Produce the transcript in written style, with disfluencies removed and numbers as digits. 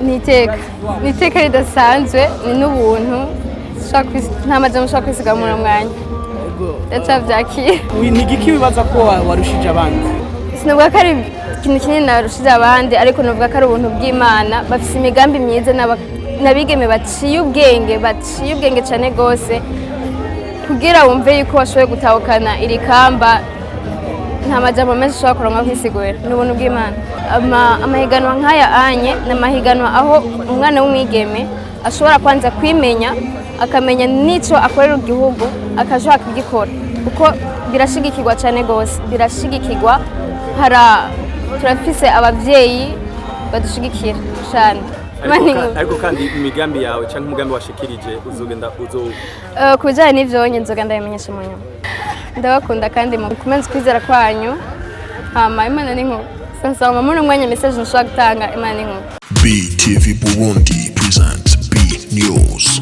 Ni iteka, ni iteka ridasanzwe, ni n'ubuntu. Nta majambo ushobora kwisiga muri uno mwanya, ndacavyakira. Ni igiki wibaza ko warushije abandi? Sinavuga ko ari ikintu kinini narushije abandi, ariko navuga ko ari ubuntu bw'Imana. Bafise imigambi myiza n'abigeme baciye ubwenge, baciye ubwenge cyane rwose, kugira wumve yuko washoboye gutahukana iri kamba. Nta majambo menshi ushobora kuronka kwisigura, ni ubuntu bw'Imana. Amahiganwa nk'aya anye ni amahiganwa aho umwana w'umwigeme ashobora kwanza kwimenya, akamenya n'icyo akorera igihugu, akashobora kugikora, kuko birashigikirwa cyane rwose, birashigikirwa. Hara turafise abavyeyi badushigikira cyane. Imana inkuru. Ariko kandi imigambi yawe cyangwa umugambi washikirije uzogenda uzo Ku bijyanye n'ivyo nye nzoga ndabimenyesha mu nyuma. Ndabakunda kandi mukomeze kwizera kwanyu. Hama Imana ni nkuru. Sansama muri umwanya, message nshobora gutanga: Imana ni nkuru. BTV Burundi presents B News.